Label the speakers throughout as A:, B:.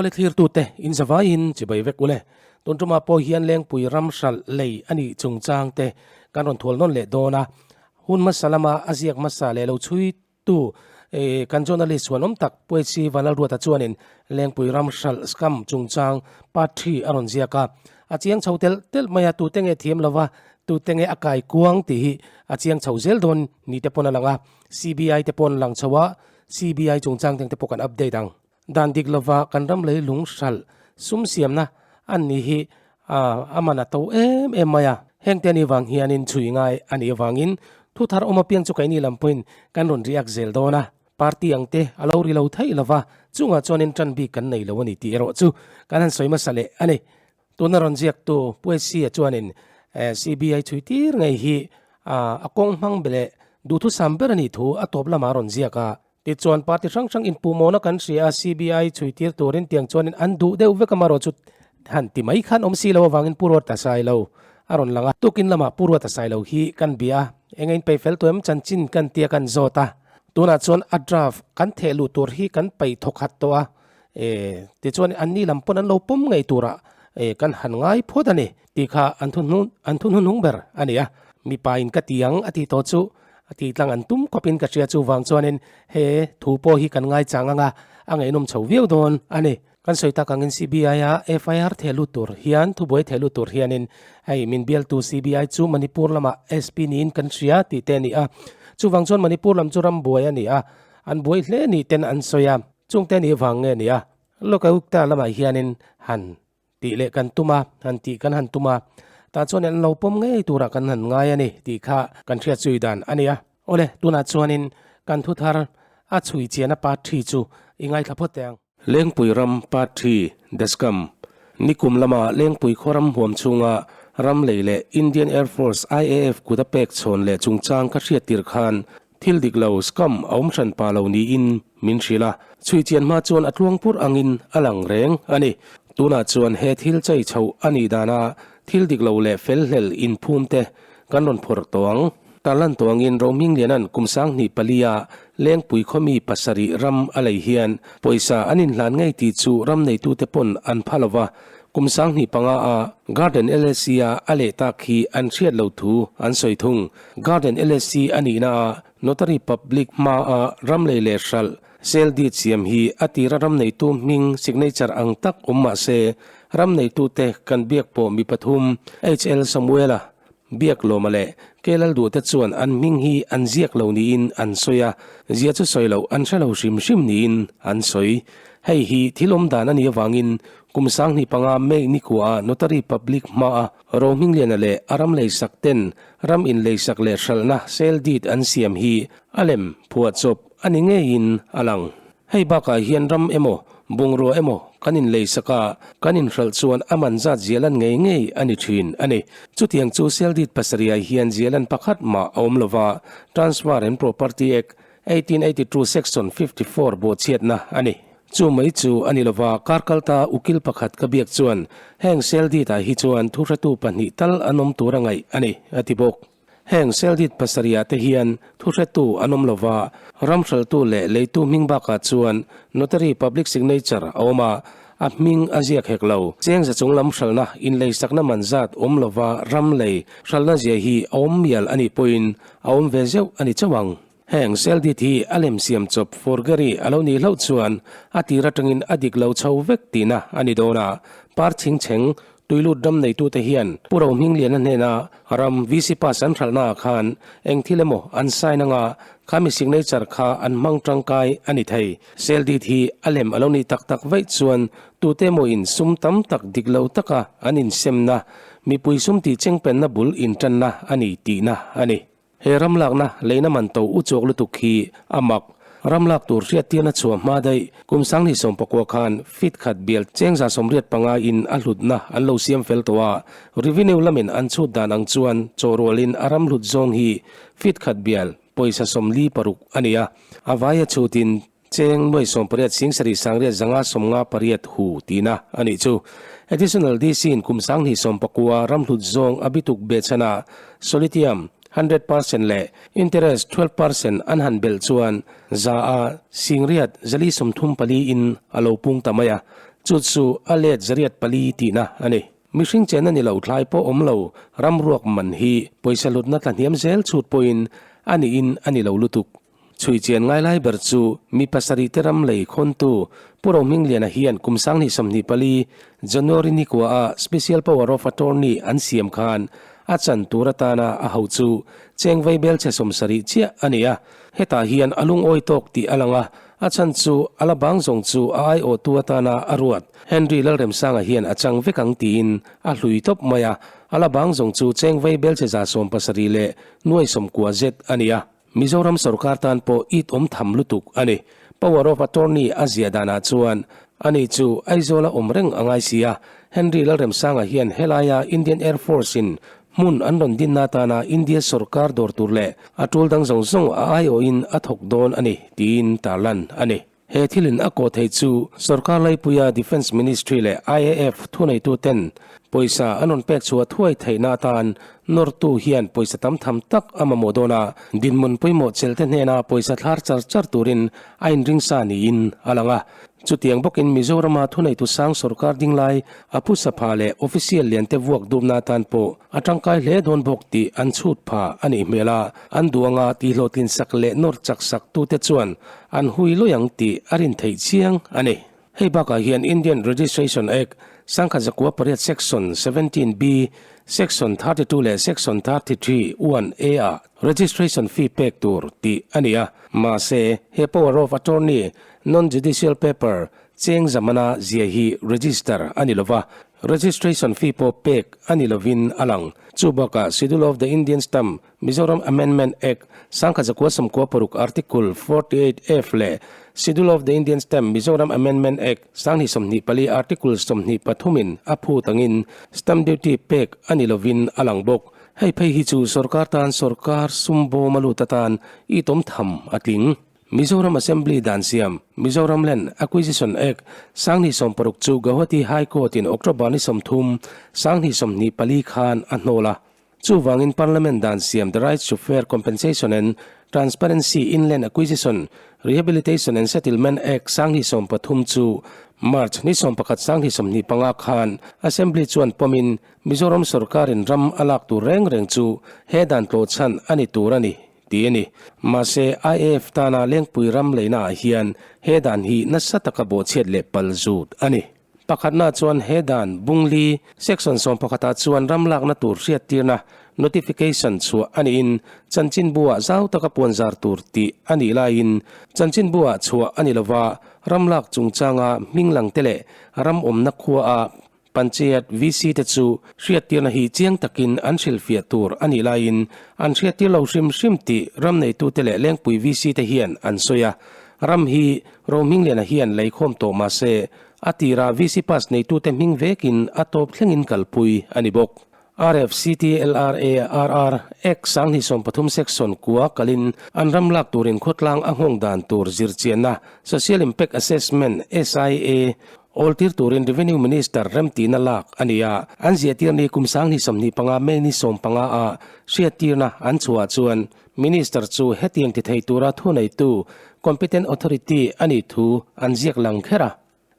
A: Awle thlirtute in zavaiin chibai vek ule. Tun tumah pawh hian Lengpui ram hralh lei a nih chungchang te kan rawn thual nawn leh dawn a. Hun hmasa lama a ziak hmasa leh lo chhui tu kan journalist huan awm tak Puaisi Vanlalruata chuanin Lengpui ram hralh scam chungchang part thi a rawn ziak a. A chiang chho telh telh mai a, tute nge thiam lova, tute nge a kai kuang tih hi a chiang chho zel dawn ni te pawn a lang a. CBI te pawn lang chho a, CBI chungchang teng te pawh kan update ang. Dan dik lova kan ram lei lung hralh sum siamna an nih hi a man a to em em mai a. Heng te anih vang hianin chhui ngai a nih avangin thu thar awm apiang chu keini lam pawhin kan rawn riak zel dawn a. Party ang te a lo ri lo theih lova, chungah chuanin tan bik kan nei lo a ni tih erawh chu kan han sawi hmasa leh a ni. Tuna rawn ziaktu Puaisia chuanin CBI chhui tir ngei hi a kawng hmang leh duhthusam ber a nih thu a tawp lamah a rawn ziak a. Tichuan party hrang hrang inpuhmawhna kan hria a, CBI chhui tir turin tiang chuanin an duh deuh vek a, amaherawhchu han ti mai khan awm si lo avangin Pu Ruata Sailo a rawn lang a. Tukin lamah Pu Ruata Sailo hi kan bia a, eng a inpeih fel tawh em chanchin kan tia kan zawt a, tunah chuan a draft kan theh luh tur hi kan peih thawk khat tawh a, e tichuan anni lam pawn an lo pawm ngei turah e kan han ngai phawt a ni tih kha an thu an thu hnuhnung ber a ni a, mipa in ka ti ang a tih tawh chu A tih tlang an tum khawpin ka hria chuvang chuanin he thu pawh hi kan ngaichang anga a ngaihnawm chho viau dawn a ni. Kan sawi tak angin CBI a FIR theh lut tur hian thubuai theh lut tur hianin hei min bialtu CBI chu Manipur lamah SP niin kan hria tih te a ni a. Chuvang chuan Manipur lam chu ram buai a ni a, an buai hle ni ten an sawi a. Chungte nih vang nge ni a? Lokayukta lamah hianin han Tih leh kan tum a, han tih kan han tum a, tah chuan an lo pawm ngei turah kan han ngai a ni tih kha kan hriat zui dan a ni a. Awle, tunah chuanin kan thu thar a chhui chiana part thi chu i ngaithla phawt teh ang. Lengpui ram part thi, Dashcam, Nikum lama Lengpui khaw ram huam chhunga ram lei leh Indian Air Force, IAF, kut a pek chhawn leh chungchang ka hriat tir khan Thil dik lo, scam, a awm hran pa lo niin min hrilh a, chhui chian hma chuan a tluang pur angin a lang reng a ni. Tunah chuan he thil chei chhoh a nih dana thil dik lo leh fel hlel inphum te kan rawn phawrh tawh ang. Tarlan tawh angin Rohmingliana'n kum 2004 a Lengpui khawmi pasarih ram a lei hian pawisa an inhlan ngei tih chu ram neitute pawn an pha lo va, Kum 2005 a Garden LSC a a leh tak hi an hriat lo thu an sawi thung. Garden LSC a nihna a Notary Public hma a ram lei leh hralh, sale deed siam hi a tira ram neitu hming signature ang tak awm mah se, ram neitute kan biak pawh mi pathum, HL Samuela, Biak Lawma leh Kelalduhte chuan an hming hi an ziak lo niin an sawi a, zia chu sawi loh an hre lo hrim hrim niin an sawi. Hei hi thil awm dan a nih avangin kum 2005 May nikuaah Notary Public hmaa Rohmingliana leh a ram leisak ten ram inleisak leh hralhna sale deed an siam hi a lem phuahchawp a ni ngeiin a lang. Hei bakah hian ram emaw, bungrua emaw kan inleisak a, kan inhralh chuan a man zat zialan ngei ngei a ni thin a ni. Chutiang chu Seldit pasarihah hian zialan pakhat mah a awm lova, Transfer and Property Act, 1882 Section 54 bawhchhiatna a ni. Chu mai chu a ni lova, kar kalta ukil pakhat ka biak chuan heng Seldit-ah hi chuan thuhretu pahnih tal an awm tur a ngaih a ni, a ti bawk. Heng Seldit pasarihah te hian thuhretu an awm lova, ramhraltu leh leitu hming bakah chuan Notary Public Signature a awm a, a hming a ziak hek lo. Chengza chung lam hralhna inleisakna man zat awm lova ram lei hralhna zia hi a awm mial a nih pawhin a awm ve zeuh a ni chauh ang. Heng Seldit hi a lem siam chawp forgery a lo nih hlauh chuan a tir atangin a dik lo chho vek tihna a ni dawn a, par chhingchheng Tuilut ram neitute hian Pu Rohmingliana hnena ram VC Pass an hralhnaah khan eng thil emaw an sign anga khami signature kha an hmang tangkai a ni thei. Sale deed hi a lem a lo nih tak tak vaih chuan tute emaw in sum tam tak dik lo taka an insemna, mipui sum tih chengpenna bul intanna a ni tihna a ni. He ramlakna leina man to u chawk lutuk hi a mak. Ramlak tur hriattirna chhuah hma daih kum 2019 khan feet khat bial chengza 85 in a hlutna an lo siam fel tawh a, revenue lamin an chhut dan ang chuan chawhrualin a ram hlut zawng hi feet khat bial pawisa 46 a ni a, a vaia chhutin Cheng nuai 18 singsarih sangriat zanga 58 hu tihna a nih chu. Additional DC in kum 2019 ramhlut zawng a bituk behchhanah Solitium 100% leh interest 12% an han belh chuan za a singriat 434 in a lo pung ta mai a. Chu chu a let 804 tihna a ni. Mihring chen a ni lo thlai pawh awm lo, ram ruak man hi pawisa hlutna tlahniam zel chhut pawhin a niin a ni lo lutuk. Chhui chian ngai lai ber chu mi pasarih te ram lei khawntu Pu Rohmingliana hian kum 2024 January ni kua a Special Power of Attorney an siam khan a chan tur atana a ho chu cheng vei bel chhe 70 chiah a ni a. Hetah hian a lungawi tawk tih a lang a, a chhan chu a la bang zawng chu a aiawhtu atana a ruat Henry Lalremsanga hian a chang vek ang tiin a hlui tawp mai a, a la bang zawng chu cheng vei bel chhe 70 leh nuai 90 zet a ni a. Mizoram sorkar tan pawh it awm tham lutuk a ni. Power of Attorney a ziah danah chuan ani chu Aizawla awm reng a ngai si a, Henry Lalremsanga hian helaia Indian Air Force in hmun an rawn dinna atana India sorkar dawr tur leh a tul dang zawng zawng a aiawhin a thawk dawn a ni tiin tarlan a ni. He thilin a kawh theih chu sorkar laipuia Defence Ministry leh IAF thuneituten pawisa an rawn pek chhuah thuai theihna atan nawrtu hian pawisa tam tham tak a mamawh dawn a, dinhmun pawimawh chelte hnena pawisa thlar char char turin a inringsa niin a lang a. Chutiang bawkin Mizorama thuneitu sang sorkar dinglai a phusa pha leh official liante vuak dupna atan pawh a tangkai hle dawn bawk tih an chhut pha a nih hmel a, an duanga tihhlawhtlin sak leh nawr chak sak tute chuan an hui lawi ang tih a rin theih chiang a ni. Hei bakah hian Indian Registration Act, 1908 Section 17B, Section 32 leh Section 33 1 A ah registration fee pek tur tih a ni a. Mahse, he power of attorney, non-judicial paper, cheng zamana zia hi register a ni lova, registration fee pawh pek a ni lovin a lang. Chu bakah Schedule of the Indian Stamp, Mizoram Amendment Act, 1996 Article 48F leh Schedule of the Indian Stamp, Mizoram Amendment Act, 2024 Article 23 in a phut angin stamp duty pek a ni lovin a lang bawk. Hei phei hi chu sorkar tan sorkar sum bawm a lut atan itawm tham a tling. Mizoram Assembly dan siam, Mizoram Land Acquisition Act, 2016 chu Gauhati High Court in October ni 30, 2024 khan a hnawl a. Chuvangin Parliament dan siam The Rights to Fair Compensation and Transparency in Land Acquisition, Rehabilitation and Settlement Act 2013 chu March ni 11 2025 khan Assembly chuan pawmin Mizoram sorkarin ram a lak tur reng reng chu he dan tlawh chhan a ni tur a ni tih a ni. Mahse IAF tana Lengpui ram leina ah hian he dan hi nasa taka bawhchhiat leh pal zut a ni. Pakhatna chuan he dan Bungli Section 11 ah chuan ram lakna tur hriattirna, notification, chhuah a niin chanchinbu ah zau taka puanzar tur tih a nih laiin chanchinbu ah chhuah a ni lova ram lak chungchanga hming lang te leh ram awmna khua a Panchayat VC te chu hriattirna hi chiang takin an hrilhfiah tur a nih laiin an hriattir lo hrim hrim tih ram neitute leh Lengpui VC te hian an sawi a. Ram hi Rohmingliana hian leikhawm tawh mahse a tirah VC pass neitute hming vekin a tawp thlengin kalpui a ni bawk. RFCTLRARR Act 2013 Section kua kalin an ram lak turin khawtlang a nghawng dan tur zirchianna Social Impact Assessment, SIA, awltir turin Revenue Minister remtihna lak a ni a. An ziahtir ni kum 2025 May ni 15 ah hriattirna an chhuah chuan Minister chu hetiang ti thei tura thuneitu, competent authority, a nih thu an ziak lang kher a.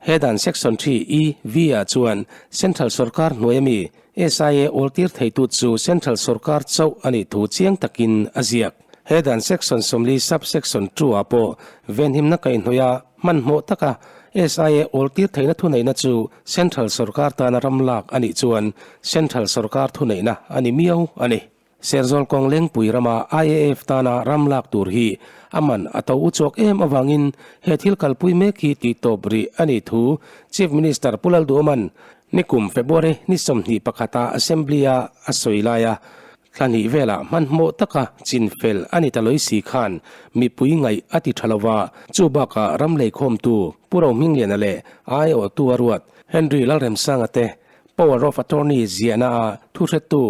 A: He dan Section 3 E V ah chuan Central sorkar hnuai ami SIA awltir theitu chu Central sorkar chauh a nih thu chiang takin a ziak. He dan Section 40 Sub-section 2 ah pawh venhimna kaihhnawih a hmanhmawh taka SIA awltir theihna thuneihna chu Central sorkar tana ram lak a nih chuan Central sorkar thuneihna a ni miau a ni. Serzawl kawng Lengpui rama IAF tana ram lak tur hi a man a to u chawk em avangin he thil kalpui mek hi tih tawp rih a nih thu Chief Minister Pu Lalduhoman nikum February ni 21 a Assembly-a a sawi lai a, thla hnih velah hmanhmawh taka chinfel a ni ta lawi si khan mipui ngaih a ti tha lova, chu bakah ram leikhawmtu Pu Rohmingliana leh aiawhtu a ruat Henry Lalremsanga te Power of Attorney ziahna a thuhretu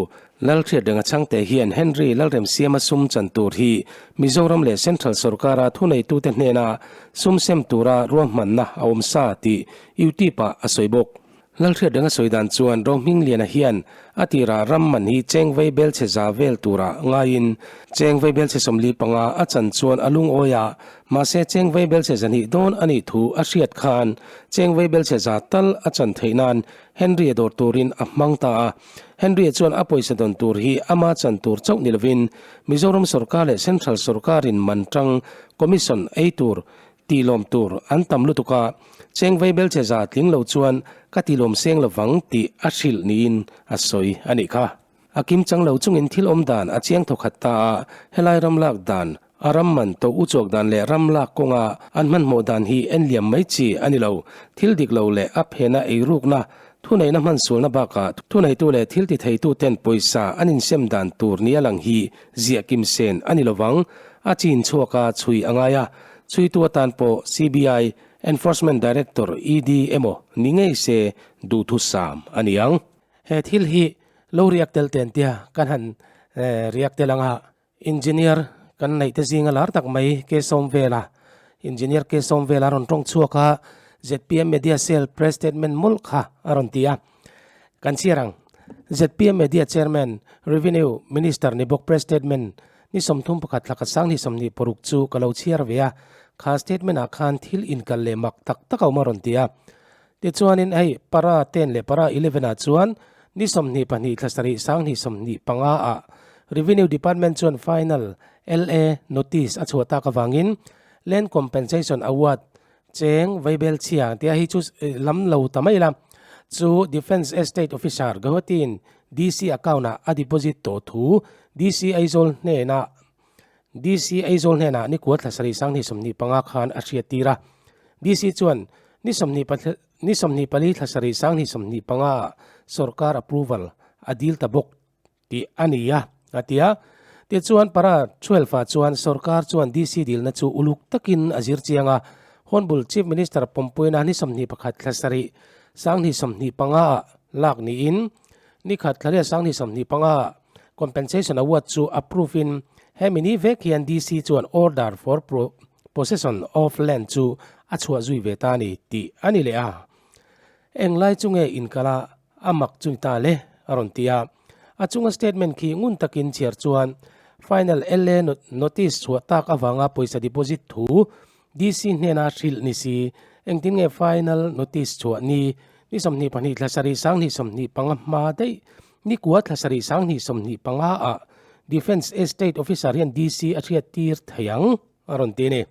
A: Lalhriatrenga Chhangte hian Henry Lalremsiama sum chan tur hi Mizoram leh Central sorkara thuneitute hnena sum sem tura ruahmanna a awm sa tih YouTube-ah a sawi bawk. Lalhriat renga sawi dan chuan Rohmingliana hian a tirah ram man hi cheng vei belchhe za vel turah ngaiin cheng vei belchhe 45 a chan chuan a lungawi a, mahse cheng vei belchhe 200 dawn a nih thu a hriat khan cheng vei belchhe za tal a chan theih nan Henry-a dawr turin a hmang ta a. Henry-a chuan a pawisa dawn tur hi ama chan tur chauh ni lovin Mizoram sawrkar leh Central sawrkarin man tang Commission ei tur Tihlawm tur an tam lutuk a, cheng vei belche za tling lo chuan ka tihlawm seng lovang tih a hrilh niin a sawi a nih kha. A kim chang lo chungin thil awm dan a chiang thawkhat ta a, helai ram lak dan, a ram man to u chhuak dan leh ram lak kawnga an hmanhmawh dan hi en liam mai chi a ni lo. Thil dik lo leh a phena eirukna, thuneihna hmansualna bakah thuneitu leh thil titheitu ten pawisa an insem dan tur nia lang hi ziah kim sen a ni lovang. A chin chhuak a chhui a ngai a, Chhuitu atan pawh CBI, Enforcement Director, ED, emaw ni ngei se duhthusam a ni ang. He thil hi lo riak tel ten tia kan han riak tel ang a, Engineer kan neih te zinga lar tak mai K Sawmvela, Engineer K Sawmvela a rawn tawng chhuak a, zpm Media Cell press statement mawlh kha a rawn ti a. Kan chhiar ang. Zpm Media Chairman, Revenue Minister ni bawk press statement Ni 31 thla khat sang ni 26 chu ka lo chhiar ve a, kha statement ah khan thil inkal leh mak tak tak a awm a rawn ti a. Tichuanin hei para 10 leh para 11 ah chuan ni 22 thla sarih sang ni 25 ah Revenue Department chuan final LA notice a chhuah tak avangin Land Compensation Award cheng vaibel chhia tia hi chu lam lo ta mai la chu Defence Estate Officer Guwahati-in DC account-ah a deposit tawh thu DC Aizawl hnenah DC Aizawl hnenah ni kua thla sarih sang ni 25 khan a hriattir a. DC chuan ni ni 24 thla sarih sang ni 25 ah sorkar approval a dil ta bawk tih a ni a, a ti a. Tichuan para 12 ah chuan sorkar chuan DC dilna chu uluk takin a zir chiang a. Hornbull Chief Minister pawmpuina ni 21 thla sarih sang ni 25 ah lak niin ni khat thla riat sang ni 25 ah compensation award chu approve in hemi ni vek hian DC chuan order for possession of land chu a chhuah zui ve ta a ni tih a ni leh a. Englai chu nge inkal a A mak chu ni ta le, a rawn ti a. A chunga statement khi ngun takin chhiar chuan final LA notice chhuah tak avanga pawisa deposit thu DC hnena hrilh ni si, engtin nge final notice chhuah ni, ni 22 thla sarih sang 25 hma daih, ni kua thla sarih sang 25 ah Defence Estate Officer hian DC a hriat tir thei ang, a rawn ti a ni.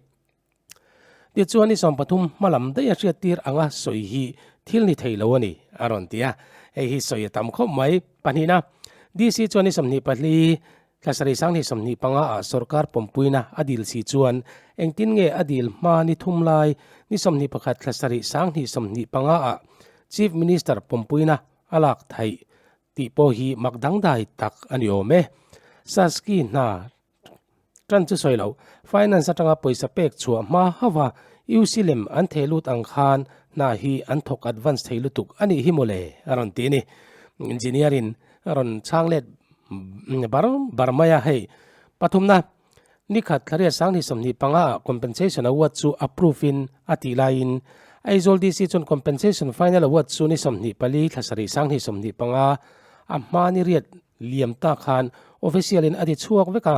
A: Tichuan ni 13 hmalam daih a hriattir anga sawi hi thil ni thei lo a ni, a rawn ti a. Hei hi sawi a tam khawp mai. Pahnihna, DC chuan ni 24 thla sarih sang ni 25 ah sorkar pawmpuina a dil si chuan engtin nge a dil hma ni thum lai ni 21 thla sarih sang ni 25 ah Chief Minister pawmpuina a lak theih tih pawh hi mak dangdai tak a ni awm e. Saski hna Tan chu sawi lo, finance atanga pawisa pek chhuah hma hauh a, UC lem an theh lut ang khan hna hi an thawk advance thei lutuk a nih hi mawle a rawn ti a ni. Engineer in a rawn chhang let bar bar mai a, hei pathumna nikhat thlariat sang ni 25 ah compensation award chu approve in a tih laiin Aizawl DC chuan compensation final award chu ni 24 thla sarih sang ni 25 a hma ni riat Liam ta khan official in a ti chhuak vek a,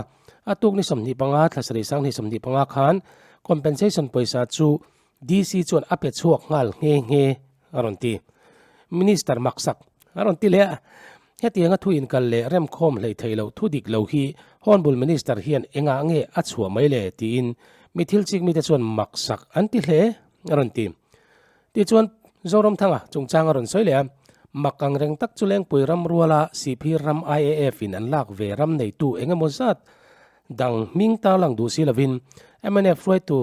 A: a tuk ni 25 thla sarih sang ni 25 khan compensation pawisa chu DC chuan a pe chhuak nghal nghe nghe a rawn ti. Minister maksak a rawn ti leh a, hetianga thu inkal leh remkhawm hleih theih loh thu dik lo hi Hornbull Minister hian engah nge a chhuah mai le tiin mi thil chik mite chuan maksak an ti hle a rawn ti. Tichuan, Zoramthanga chungchang a rawn sawi leh a, mak ang reng tak chu Lengpui ram ruala Sihphir ram IAF in an lak ve ram neitu eng emaw zat dang hming tarlang duh si lovin mnf hruaitu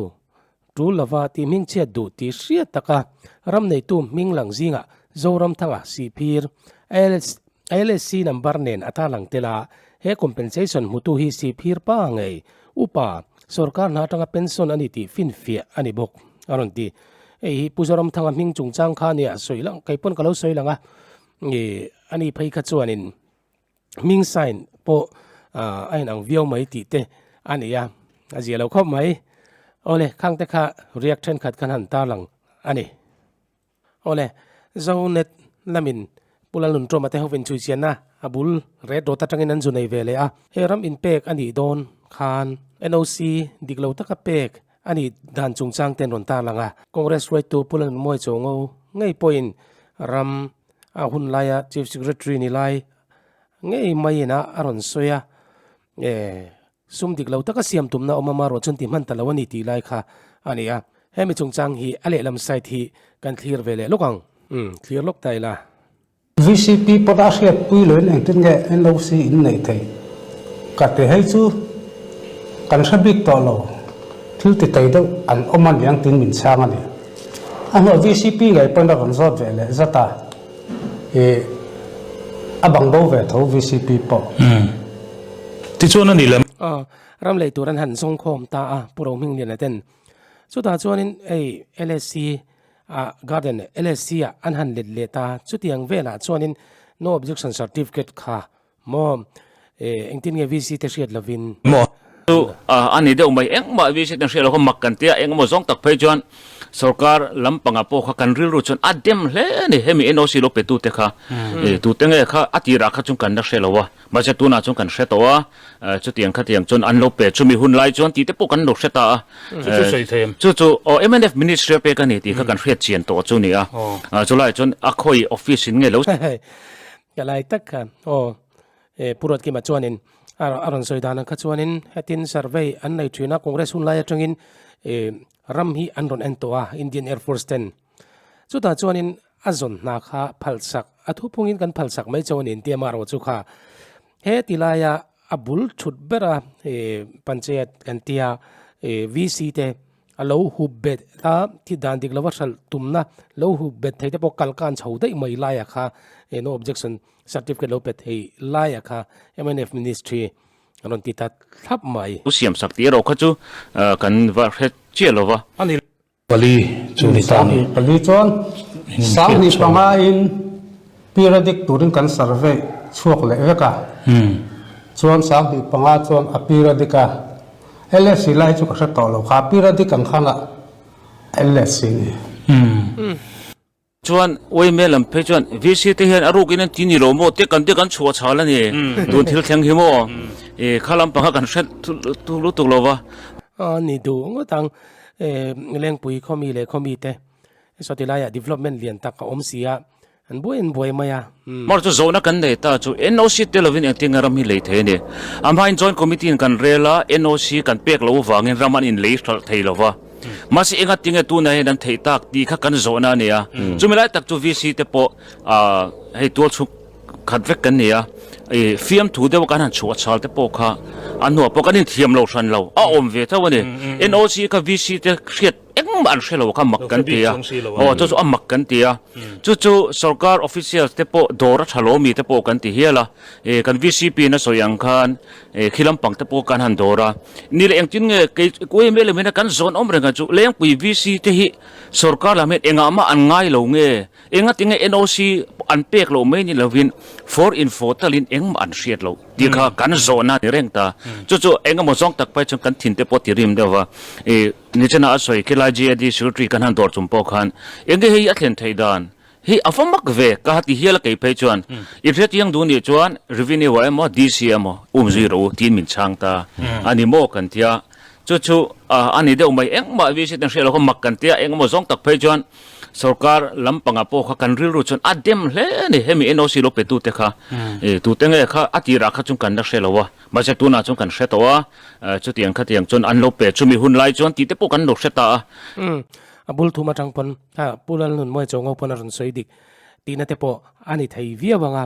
A: tul lova tih hming chhiat duh tih hriat taka ram neitu hming lang zingah Zoramthanga Sihphir ILSC number nen a tarlang tel a, he compensation hmutu hi Sihphir pa ngei upa sorkar hna atanga pension a ni tih finfiah a ni bawk a rawn ti. Hei hi Pu Zoramthanga hming chungchang kha nia sawi lang kei pawn ka lo sawi lang a, ih ani phei kha chuanin hming sign pawh a inang viau mai tih te a ni a, a zia lo khawp mai. Awle khang te kha riak thenkhat khan han tarlang a ni. Awle Zonet. lamin Pu Lalnunṭawma te hovin chhuichianna a bul ret rawt atangin an zu nei ve leh a. He ram inpek a nih dawn khan NOC dik lo taka pek a nih dan chungchang ten rawn tarlang a. Congress hruaitu Pu Lalnunmawi Chawngo ngei pawhin ram a hun laia Chief Secretary ni lai ngei maiin a a rawn sawi a. Sum dik lo taka siam tumna awm ama rawh chuan ti hman ta lo a ni tih lai kha a ni a. Hemi chungchang hi a lehlam side hi kan thlir ve leh lawk ang. Umm, thlir lawk ta ila.
B: VCP pawt a hriatpui loin engtin nge NOC in neih theih? Ka ti hei chu kan hre bik tawh lo, thil ti thei deuh an awm a niang tiin min chhang a ni. A hnuah VCP ngei pawn a rawn zawt ve leh zat a. I a bang bo ve tho VCP pawh.
C: Umm. Tichuan a ni lem.
A: Aw, ram lei tur an han zawng khawm ta a, Pu Rohmingliana ten. Chutah chuanin hei LSC ah garden LSC ah an han let leh ta, chutiang velah chuanin no objection certificate kha Maw? Eh, engtin nge VC te hriat lovin?
D: Maw? Chu a ni deuh mai, engmah VC ten hriat lo kha mak kan tia, engemaw zawng tak phei chuan sorkar lampangah pawh kha kan rilru chuan a dem hle a ni, hemi NOC lo pe tute kha tute nge kha a tirah kha chuan kan la hre lo a, mahse tunah chuan kan hre tawh a, chutiang khatiang chuan an lo pe chumi hun lai chuan tih te pawh kan lo hre ta a.
C: Chu chu sawi thei em?
D: Chu chu aw mnf ministry a pek a ni tih kha kan hriat chian tawh chu ni a, chulaiah chuan a khawi office in nge lo.
A: Ka lai tak kha aw e Pu Ruatkima chuanin a a rawn sawi dan ang kha chuanin hetin survey an nei thin a Congress hun lai atangin e ram hi an rawn en tawh a Indian Air Force ten chutah chuanin a zawn hna kha phalsak a thupungin kan phalsak mai chauh a ni an ti a amaherawhchu chu kha he ti laia a bul thut bera e panchayat kan tia e VC te A lo hup bet a, thi dan dik lova hralh tumna lo hup bet thei te pawh kal kan chho daih mai laia kha eh no objection certificate lo pe thei laia kha mnf ministry an rawn ti ta thlap mai.
D: Pu siam sak tih erawh kha chu kan va hre chiah lo va.
C: A ni. Pali chu ni ta ni.
B: Pali chuan 20 panga in periodic turin kan survey chhuak leh vek a. Chuan 25 chuan a periodic a. LSC lai chu ka hre tawh lo kha periodic ang khan a LSC ni.
D: Chuan Uaime lam phei chuan VC te hian a ruk in an ti ni lo maw te kan te kan chhuah chhal a ni tun thil thleng hi maw i kha lam panga kan hre lutuk lo va.
A: A ni duh ngawt ang Lengpui khawmi leh khawmi te sawti laiah development lian tak a awm si a An buai an buai mai a.
D: Umm. Mar chu zawhna kan nei ta chu NOC te lovin engtin nge ram hi lei thei a ni. A hmain Joint Committee in kan rel a, NOC kan pek loh avangin ram an inlei hralh thei lo va. Mahse enga tinge tunah hian an theih tak tih kha kan zawhna a ni a. Chumi lai tak chu VC te pawh hei tual chhuk khat vek kan ni a, i fiamthu deuh a kan han chhuah chhal te pawh kha a hnuah pawh kan inthiam lo hran lo, a awm ve tho a ni. NOC kha VC te hriat Engmah an hre lo kha mak kan ti a, aw chu chu a mak kan ti a, chu chu sorkar officials te pawh dawr a tha lo mi te pawh kan ti hial a, eh kan VCP in a sawi ang khan eh khi lampang te pawh kan han dawr a, ni leh engtin nge kei kuai mai lam hian kan zawn awm reng a chu Lengpui VC te hi sorkar lam hian engah mah an ngai lo nge Engati nge NOC an pek loh mai ni lovin for info talin engmah an hriat loh tih kha kan zawhna a ni reng ta. Chu chu engemaw zawng tak pai chuan kan thin te pawh ti rim deuh va. I nichina a sawi khilai GAD secretary kan han dawr chung pawh khan enge hei a thlen theih dan hi a va mak ve ka ha ti hial a kei phei chuan i hriatchiang duh nih chuan revenue ah emaw DC emaw um zui rawh u tiin min chhang ta a ni maw kan tia. Chu chu a ni deuh mai engmah VC ten hriat loh kha mak kan tia engemaw zawng tak phei chuan Sorkar lampangah pawh kha kan rilru chuan a dem hle a ni. Hemi NOC lo pe tute kha tute nge kha a tirah kha chuan kan la hre lo a, mahse tunah chuan kan hre tawh a, chutiang khatiang chuan an lo pe chumi hun lai chuan tih te pawh kan lo hre ta a.
A: Umm, a bul thum atang pawn a Pu Lalnunmawi Chawngo pawn a rawn sawi dik tihna te pawh a ni thei viau ang a.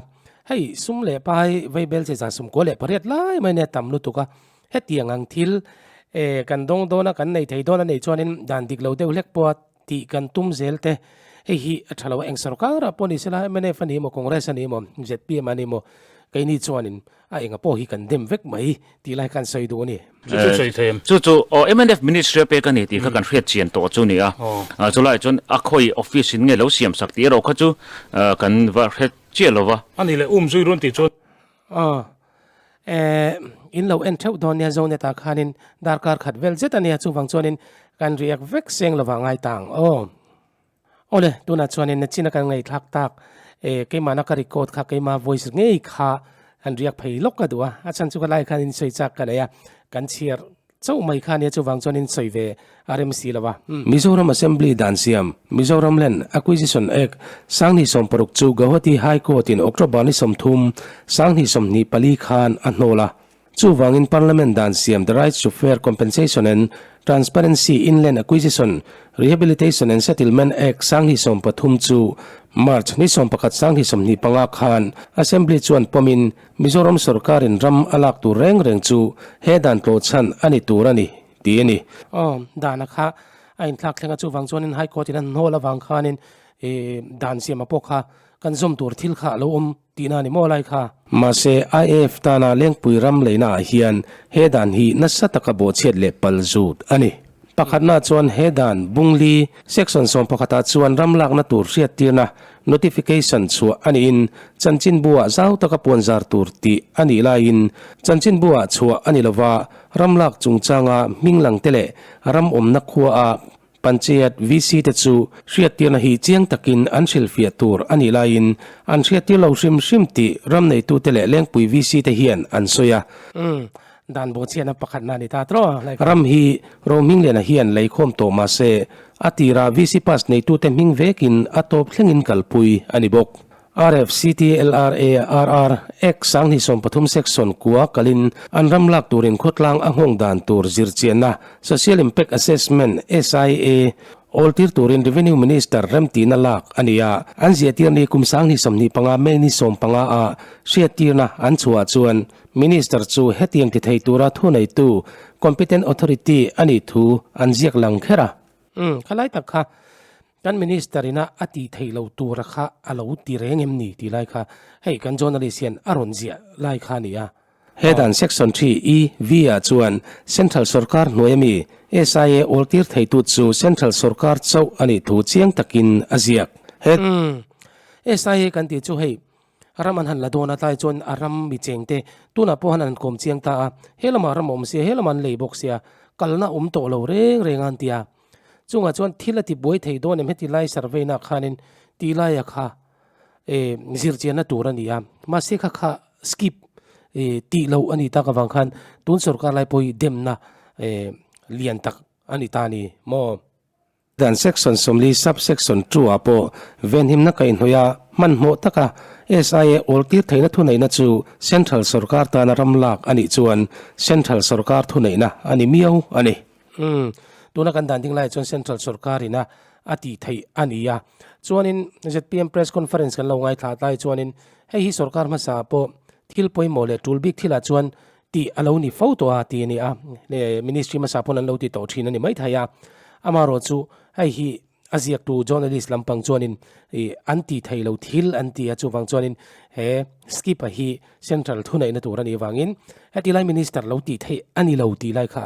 A: Hei sum leh pai vaibel che zan 98 lai mai nia tam lutuk a, hetiang ang thil kan dawng dawn a kan nei thei dawn a nei chuanin dan dik lo deuh hlek pawh a Tih kan tum zel te, hei hi a tha lo a, eng sorkar ah pawh ni sela, mnf a ni emaw, Congress a ni emaw, zpm a ni emaw, keini chuanin a enga pawh hi kan dem vek mai tih lai khan sawi duh a ni.
C: Chu chu sawi thei em?
D: Chu chu aw mnf ministry a pek a ni tih kha kan hriat chian tawh chu ni a, chulaiah chuan a khawi office in nge lo siam sak tih erawh kha chu kan va hre chiah lo va.
C: A ni leh um zui run tih chuan.
A: Aw eh in lo en theuh dawn nia Zonet ah khanin darkar khat vel zet a nia chuvang chuanin kan riak vek seng lovah ngai ta ang aw. Awle tunah chuanin nachina kan ngaihthlak tak E keimahna ka record kha keima voice ngei kha han riak phei lawk ka duh a, a chhan chu ka lai khan in sawi chak ka nei a, kan chhiar chauh mai kha nia chuvang chuan in sawi ve a rem si lo a. Mizoram Assembly dan siam, Mizoram Land Acquisition Act, Sanghnih 60 chu Gauhati High Court in October ni 30, Sanghnih 24 khan a hnawl a. Chuvangin Parliament dan siam The Rights to Fair Compensation and Transparency in Land Acquisition, Rehabilitation and Settlement Act 2013 chu March ni 11 2025 khan Assembly chuan pawmin Mizoram sorkarin ram a lak tur reng reng chu he dan tlawhchhan a ni tur a ni tih a ni. Aw, dana kha a inthlak thleng a, chuvang chuanin High Court in a hnawl avang khanin dan siama pawh kha kan zawm tur thil kha a lo awm Tihna ni maw lai kha? Mahse, IAF tana Lengpui ram leinaah hian he dan hi nasa taka bawhchhiat leh pal zut a ni. Pakhatna chuan he dan Bungli Section 11 ah chuan ram lakna tur hriattirna, notification, chhuah a niin chanchinbu-ah zau taka puanzar tur tih a nih laiin chanchinbu-ah chhuah a ni lova ram lak chungchanga hming langte leh ram awmna khuaah Panchayat VC te chu hriattirna hi chiang takin an hrilhfiah tur a nih laiin an hriattir lo hrim hrim tih ram neitute leh Lengpui VC te hian an sawi a. Umm, dan bawhchhiatna pakhatna a ni ta tawh. Ram hi Rohmingliana hian leikhawm tawh mah se a tirah VC pass neitute hming vekin a tawp thlengin kalpui a ni bawk. RFCTLRARR Act 2013 Section kua kalin an ram lak turin khawtlang a nghawng dan tur zirchianna Social Impact Assessment, SIA, awl tir turin Revenue Minister remtihna lak a ni a. An ziahtir ni kum 2025 May ni 15 ah hriattirna an chhuah chuan Minister chu hetiang ti thei tura thuneitu, competent authority, a nih thu an ziak lang kher a. Umm, khalai tak kha Kan Minister ina a tih theih loh tura kha a lo ti reng em ni tih lai kha hei kan journalist hian a rawn ziah lai kha a ni a. He dan Section 3 E V ah chuan Central Sorkar hnuai ami SIA awl tir theitu chu Central Sorkar chauh a nih thu chiang takin a ziak. He. Umm. SIA kan tih chu hei ram an han la dawn a tlai chuan a ram mi cheng te tunah pawh han an kawm chiang ta a, he lamah ram a awm sia he lamah an lei bawk sia kalna awm tawh lo reng reng a an ti a. Chungah chuan thil a ti buai thei dawn em heti lai survey na khanin tih laia kha eh zirchianna tur a ni a, mahse kha kha skip eh tih loh a ni tak avang khan tun sorkar lai pawh hi demna eh lian tak a ni ta a ni maw? Dan section 40 sub section 2 ah pawh venhimna kaihhnawih a hmanhmawh taka SIA awl tir theihna thuneihna chu central sorkar tana ram lak a nih chuan central sorkar thuneihna a ni miau a ni. Umm, tuna kan dan ding laiah chuan Central sorkar ina a tih theih a ni a. Chuanin zpm Press Conference kan lo ngaithla tlai chuanin hei hi sorkar hmasa pawh thil pawimawh leh tul bik thilah chuan tih a lo ni fo tawh a ti a ni a. Ministry hmasa pawn an lo ti tawh thin a ni maithei a. Amaherawhchu chu hei hi A ziaktu journalist lampang chuanin ih an ti thei lo thil an ti a, chuvang chuanin he skip a hi central thuneihna tur a nih avangin heti lai minister lo tih theih a ni lo tih lai kha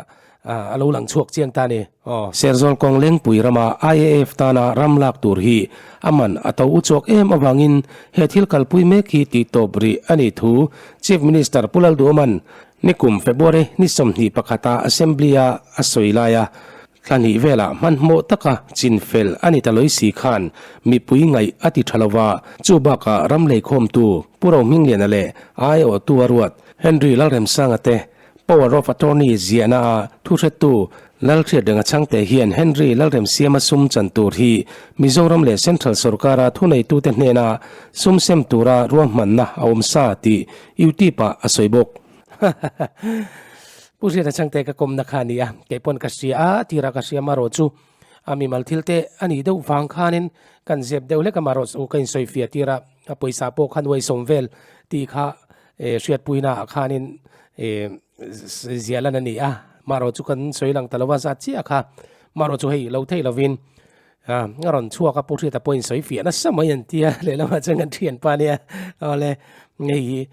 A: a lo lang chhuak chiang ta a ni. Aw. Serzawl kawng Lengpui rama IAF tana ram lak tur hi a man a to uchhuak em avangin he thil kalpui mek hi tih tawp rih a nih thu Chief Minister Pu Lalduhawman nikum February ni 21 a Assembly-a a sawi laia Thla hnih velah hmanhmawh taka chin fel a ni ta lawih si khan mipui ngaih a ti tha lova, chu bakah ram leikhawmtu Pu Rohmingliana leh aiawhtu a ruat Henry Lalremsanga te Power of Attorney ziahna a thuhretu Lalhriatrenga chhangte hian Henry Lalremsiama sum chan tur hi Mizoram leh Central sorkara thuneitute hnena sum sem tura ruahmanna a awm sa tih YouTube-ah a sawi bawk. Pu Hriata Chhangte ka kawmna kha a ni a, kei pawn ka hria a, tirah ka hria marawh chu a mimal thil te a nih deuh vang khanin kan zep deuh hlek a marawh chu ka insawifiah tir a, a pawisa pawh khan uaisawm vel tih kha hriatpuina ah khanin ziah lan a ni a, marawh chu kan sawi lang ta lo a zat chiah kha marawh chu hei lo thei lovin a rawn chhuak a, Pu Hriata pawhin sawifiah nasa mai an ti a, lehlamah chuan kan thianpa nia awle hei hi.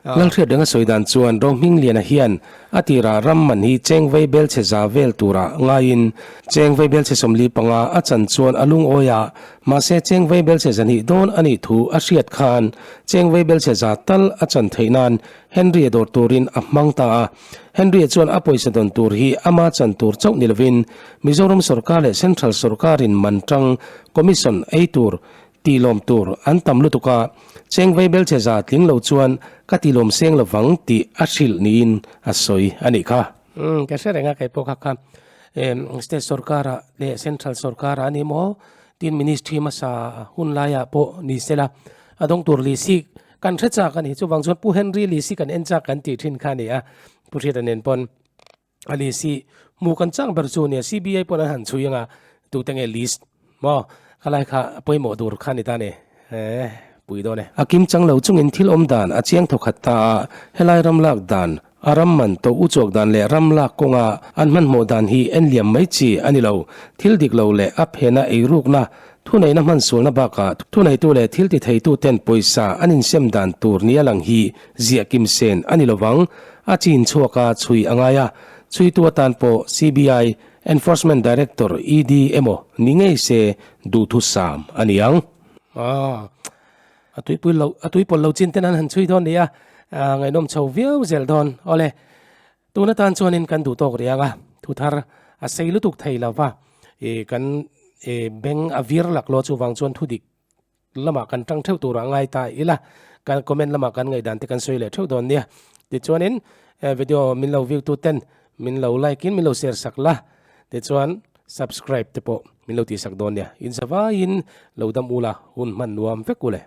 A: Lalhriat renga sawi dan chuan Rohmingliana hian a tirah ram man hi cheng vei belchhe za vel turah ngaiin cheng vei belchhe 45 a chan chuan a lungawi a, mahse cheng vei belchhe 200 dawn a nih thu a hriat khan cheng vei belchhe za tal a chan theih nan Henry-a dawr turin a hmang ta a. Henry-a chuan a pawisa dawn tur hi ama chan tur chauh ni lovin Mizoram sorkar leh Central sorkarin man tang Commission ei tur. Tih lawm tur an tam lutuk a, cheng vei belchhe za tling lo chuan ka ti lawm seng lovang tih a hrilh niin a sawi a nih kha. Umm ka hre reng a kei pawh kha kha state sorkar ah leh central sorkar ah a ni maw tin ministry hmasa hun lai ah pawh ni sela a dawng tur lisi kan hre chak a ni chuvang chuan Pu Henry lisi kan en chak kan tih thin kha a ni a Pu Hriata nen pawn. A list hi hmuh kan chang ber chu nia CBI pawn an han chhui anga tute nge list maw khalai kha a pawimawh tur kha ni ta ni eh pui dawn e. A kim chang lo chungin thil awm dan a chiang thawkhat ta a, helai ram lak dan, a ram man to u chhuak dan leh ram lak kawnga an hmanhmawh dan hi en liam mai chi a ni lo. Thil dik lo leh a phena eirukna, thuneihna hmansualna bakah thuneitu leh thil ti theitu ten pawisa an insem dan tur nia lang hi ziah kim sen a ni lovang. A chin chhuak a chhui a ngai a, chhuitu atan pawh CBI, Enforcement Director, ED, emaw ni ngei se duhthusam a ni ang. A tuipui lo, a tuipawl lo chin ten an han chhui dawn ni a, ngaihnawm chho viau zel dawn. Awle, tun atan chuanin kan duh tawk riang a, thu thar a sei lutuk thei lo va, kan beng a vir laklawh chuvang chuan thu dik lamah kan tang theuh turah ngai ta ila, kan comment lamah kan ngaihdan te kan sawi leh theuh dawn nia. Tichuanin video min lo view tu ten min lo like in min lo share sak la, tichuan subscribe te pawh min lo tih sak dawn nia. In zavaiin lo dam ula hun hman nuam vek u le.